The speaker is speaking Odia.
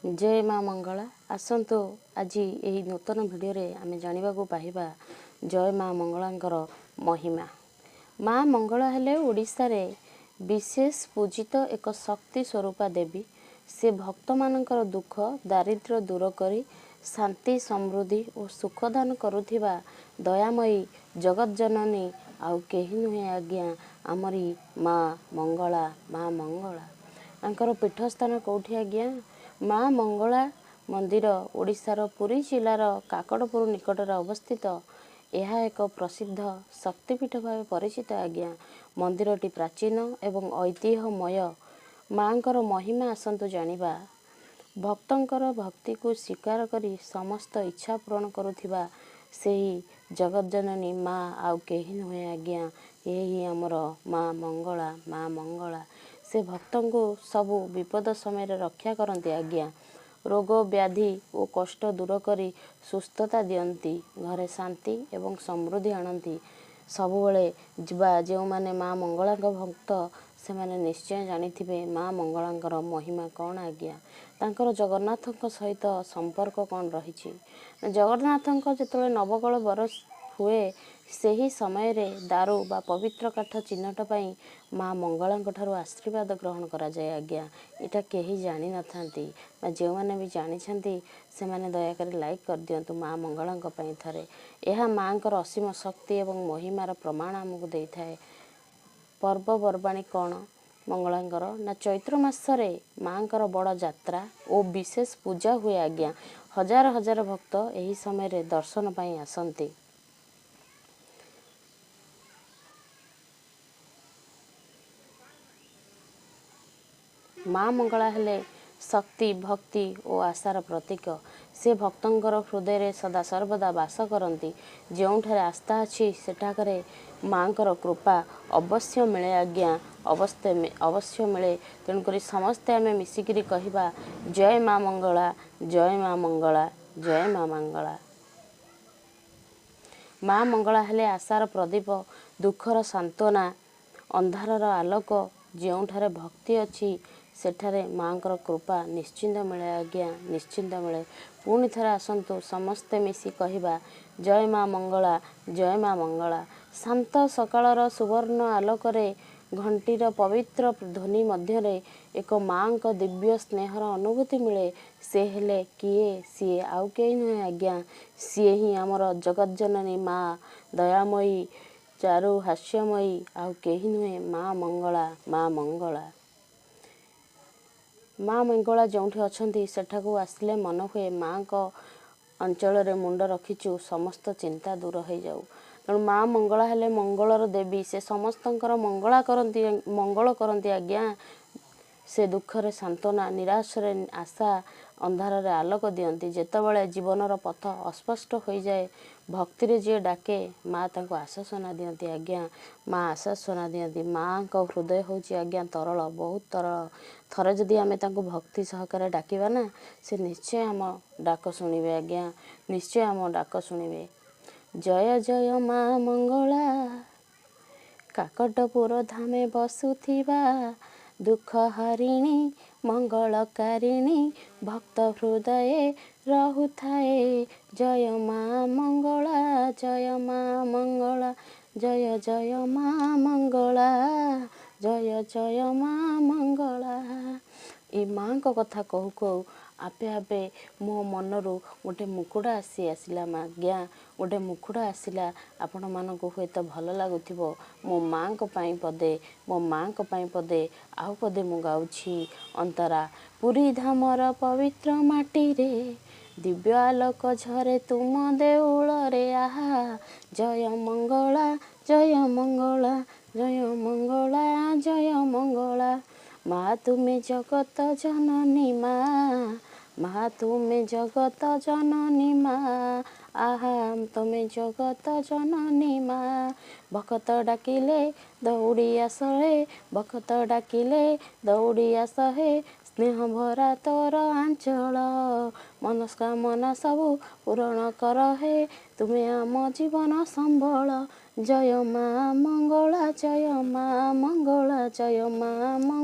ଜୟ ମା ମଙ୍ଗଳା। ଆସନ୍ତୁ, ଆଜି ଏହି ନୂତନ ଭିଡ଼ିଓରେ ଆମେ ଜାଣିବାକୁ ପାଇବା ଜୟ ମା ମଙ୍ଗଳାଙ୍କର ମହିମା। ମା ମଙ୍ଗଳା ହେଲେ ଓଡ଼ିଶାରେ ବିଶେଷ ପୂଜିତ ଏକ ଶକ୍ତି ସ୍ୱରୂପା ଦେବୀ। ସେ ଭକ୍ତମାନଙ୍କର ଦୁଃଖ ଦାରିଦ୍ର୍ୟ ଦୂର କରି ଶାନ୍ତି, ସମୃଦ୍ଧି ଓ ସୁଖଦାନ କରୁଥିବା ଦୟାମୟୀ ଜଗତଜନନୀ ଆଉ କେହି ନୁହେଁ ଆଜ୍ଞା, ଆମରି ମା ମଙ୍ଗଳା। ମା ମଙ୍ଗଳା ତାଙ୍କର ପୀଠସ୍ଥାନ କେଉଁଠି ଆଜ୍ଞା? ମା ମଙ୍ଗଳା ମନ୍ଦିର ଓଡ଼ିଶାର ପୁରୀ ଜିଲ୍ଲାର କାକଟପୁର ନିକଟରେ ଅବସ୍ଥିତ। ଏହା ଏକ ପ୍ରସିଦ୍ଧ ଶକ୍ତିପୀଠ ଭାବେ ପରିଚିତ ଆଜ୍ଞା। ମନ୍ଦିରଟି ପ୍ରାଚୀନ ଏବଂ ଐତିହ୍ୟମୟ। ମାଙ୍କର ମହିମା ଆସନ୍ତୁ ଜାଣିବା। ଭକ୍ତଙ୍କର ଭକ୍ତିକୁ ସ୍ୱୀକାର କରି ସମସ୍ତ ଇଚ୍ଛା ପୂରଣ କରୁଥିବା ସେହି ଜଗତଜନନୀ ମା ଆଉ କେହି ନୁହେଁ ଆଜ୍ଞା, ଏହି ଆମର ମା ମଙ୍ଗଳା। ମା ମଙ୍ଗଳା ସେ ଭକ୍ତଙ୍କୁ ସବୁ ବିପଦ ସମୟରେ ରକ୍ଷା କରନ୍ତି ଆଜ୍ଞା। ରୋଗ ବ୍ୟାଧି ଓ କଷ୍ଟ ଦୂର କରି ସୁସ୍ଥତା ଦିଅନ୍ତି, ଘରେ ଶାନ୍ତି ଏବଂ ସମୃଦ୍ଧି ଆଣନ୍ତି। ସବୁବେଳେ ଯିବା ଯେଉଁମାନେ ମା ମଙ୍ଗଳାଙ୍କ ଭକ୍ତ, ସେମାନେ ନିଶ୍ଚୟ ଜାଣିଥିବେ ମା ମଙ୍ଗଳାଙ୍କର ମହିମା କ'ଣ ଆଜ୍ଞା, ତାଙ୍କର ଜଗନ୍ନାଥଙ୍କ ସହିତ ସମ୍ପର୍କ କ'ଣ ରହିଛି। ଜଗନ୍ନାଥଙ୍କ ଯେତେବେଳେ ନବକଳେବର ହୁଏ, ସେହି ସମୟରେ ଦାରୁ ବା ପବିତ୍ର କାଠ ଚିହ୍ନଟ ପାଇଁ ମା ମଙ୍ଗଳାଙ୍କ ଠାରୁ ଆଶୀର୍ବାଦ ଗ୍ରହଣ କରାଯାଏ ଆଜ୍ଞା। ଏଇଟା କେହି ଜାଣିନଥାନ୍ତି, ବା ଯେଉଁମାନେ ବି ଜାଣିଛନ୍ତି ସେମାନେ ଦୟାକରି ଲାଇକ୍ କରିଦିଅନ୍ତୁ ମା ମଙ୍ଗଳାଙ୍କ ପାଇଁ ଥରେ। ଏହା ମାଙ୍କର ଅସୀମ ଶକ୍ତି ଏବଂ ମହିମାର ପ୍ରମାଣ ଆମକୁ ଦେଇଥାଏ। ପର୍ବପର୍ବାଣୀ କ'ଣ ମଙ୍ଗଳାଙ୍କର ନା, ଚୈତ୍ର ମାସରେ ମାଙ୍କର ବଡ଼ ଯାତ୍ରା ଓ ବିଶେଷ ପୂଜା ହୁଏ ଆଜ୍ଞା। ହଜାର ହଜାର ଭକ୍ତ ଏହି ସମୟରେ ଦର୍ଶନ ପାଇଁ ଆସନ୍ତି। ମା ମଙ୍ଗଳା ହେଲେ ଶକ୍ତି, ଭକ୍ତି ଓ ଆଶାର ପ୍ରତୀକ। ସେ ଭକ୍ତଙ୍କର ହୃଦୟରେ ସଦାସର୍ବଦା ବାସ କରନ୍ତି। ଯେଉଁଠାରେ ଆସ୍ଥା ଅଛି, ସେଠାକାରେ ମାଙ୍କର କୃପା ଅବଶ୍ୟ ମିଳେ ଆଜ୍ଞା, ଅବଶ୍ୟ ମିଳେ। ତେଣୁକରି ସମସ୍ତେ ଆମେ ମିଶିକିରି କହିବା, ଜୟ ମା ମଙ୍ଗଳା, ଜୟ ମା ମଙ୍ଗଳା, ଜୟ ମା ମଙ୍ଗଳା। ମା ମଙ୍ଗଳା ହେଲେ ଆଶାର ପ୍ରଦୀପ, ଦୁଃଖର ସାନ୍ତ୍ୱନା, ଅନ୍ଧାରର ଆଲୋକ। ଯେଉଁଠାରେ ଭକ୍ତି ଅଛି, ସେଠାରେ ମାଙ୍କର କୃପା ନିଶ୍ଚିନ୍ତ ମିଳେ ଆଜ୍ଞା, ନିଶ୍ଚିନ୍ତ ମିଳେ। ପୁଣି ଥରେ ଆସନ୍ତୁ ସମସ୍ତେ ମିଶି କହିବା, ଜୟ ମା ମଙ୍ଗଳା, ଜୟ ମା ମଙ୍ଗଳା। ଶାନ୍ତ ସକାଳର ସୁବର୍ଣ୍ଣ ଆଲୋକରେ, ଘଣ୍ଟିର ପବିତ୍ର ଧ୍ୱନି ମଧ୍ୟରେ ଏକ ମାଙ୍କ ଦିବ୍ୟ ସ୍ନେହର ଅନୁଭୂତି ମିଳେ। ସେ ହେଲେ କିଏ? ସିଏ ଆଉ କେହି ନୁହେଁ ଆଜ୍ଞା, ସିଏ ହିଁ ଆମର ଜଗତଜନନୀ ମା, ଦୟାମୟୀ, ଚାରୁ ହାସ୍ୟମୟୀ, ଆଉ କେହି ନୁହେଁ, ମା ମଙ୍ଗଳା। ମା ମଙ୍ଗଳା, ମା ମଙ୍ଗଳା ଯେଉଁଠି ଅଛନ୍ତି, ସେଠାକୁ ଆସିଲେ ମନ ହୁଏ ମାଙ୍କ ଅଞ୍ଚଳରେ ମୁଣ୍ଡ ରଖିଛୁ, ସମସ୍ତ ଚିନ୍ତା ଦୂର ହେଇଯାଉ। ତେଣୁ ମା ମଙ୍ଗଳା ହେଲେ ମଙ୍ଗଳର ଦେବୀ। ସେ ସମସ୍ତଙ୍କର ମଙ୍ଗଳା କରନ୍ତି, ମଙ୍ଗଳ କରନ୍ତି ଆଜ୍ଞା। ସେ ଦୁଃଖରେ ସାନ୍ତ୍ୱନା, ନିରାଶରେ ଆଶା, ଅନ୍ଧାରରେ ଆଲୋକ ଦିଅନ୍ତି। ଯେତେବେଳେ ଜୀବନର ପଥ ଅସ୍ପଷ୍ଟ ହୋଇଯାଏ, ଭକ୍ତିରେ ଯିଏ ଡାକେ, ମା ତାଙ୍କୁ ଆଶ୍ୱାସନା ଦିଅନ୍ତି ଆଜ୍ଞା। ମା ଆଶ୍ୱାସନା ଦିଅନ୍ତି। ମାଙ୍କ ହୃଦୟ ହେଉଛି ଆଜ୍ଞା ତରଳ, ବହୁତ ତରଳ। ଥରେ ଯଦି ଆମେ ତାଙ୍କୁ ଭକ୍ତି ସହକାରେ ଡାକିବା ନା, ସେ ନିଶ୍ଚୟ ଆମ ଡାକ ଶୁଣିବେ ଆଜ୍ଞା, ନିଶ୍ଚୟ ଆମ ଡାକ ଶୁଣିବେ। ଜୟ ଜୟ ମା ମଙ୍ଗଳା, କାକଟପୁର ଧାମେ ବସୁଥିବା ଦୁଃଖ ହରିଣୀ, ମଙ୍ଗଳକାରିଣୀ, ଭକ୍ତ ହୃଦୟେ ରହୁଥାଏ। ଜୟ ମା ମଙ୍ଗଳା, ଜୟ ମା ମଙ୍ଗଳା, ଜୟ ଜୟ ମା ମଙ୍ଗଳା, ଜୟ ଜୟ ମା ମଙ୍ଗଳା। ଏ ମାଙ୍କ କଥା କହୁ କହୁ ଆପେ ଆପେ ମୋ ମନରୁ ଗୋଟେ ମୁକୁଡ଼ା ଆସିଲା ଆଜ୍ଞା, ଗୋଟେ ମୁକୁଡ଼ା ଆସିଲା। ଆପଣମାନଙ୍କୁ ହୁଏତ ଭଲ ଲାଗୁଥିବ। ମୋ ମାଙ୍କ ପାଇଁ ପଦେ, ମୋ ମାଙ୍କ ପାଇଁ ପଦେ, ଆଉ ପଦେ ମୁଁ ଗାଉଛି ଅନ୍ତରା। ପୁରୀ ଧାମର ପବିତ୍ର ମାଟିରେ ଦିବ୍ୟ ଆଲୋକ ଝରେ ତୁମ ଦେଉଳରେ। ଆହା, ଜୟ ମଙ୍ଗଳା, ଜୟ ମଙ୍ଗଳା, ଜୟ ମଙ୍ଗଳା, ଜୟ ମଙ୍ଗଳା। ମା ତୁମେ ଜଗତ ଜନନୀ ମା, ମା ତୁମେ ଜଗତ ଜନନୀ ମା, ଆହା ତୁମେ ଜଗତ ଜନନୀ ମା। ଭକତ ଡାକିଲେ ଦୌଡ଼ି ଆସ ହେ, ଭକତ ଡାକିଲେ ଦୌଡ଼ି ଆସ ହେ, ସ୍ନେହ ଭରା ତୋର ଆଞ୍ଚଳ। ମନସ୍କାମନା ସବୁ ପୂରଣ କର ହେ, ତୁମେ ଆମ ଜୀବନ ସମ୍ବଳ। ଜୟ ମା ମଙ୍ଗଳା, ଜୟ ମା ମଙ୍ଗଳା, ଜୟ ମା ମଙ୍ଗଳା।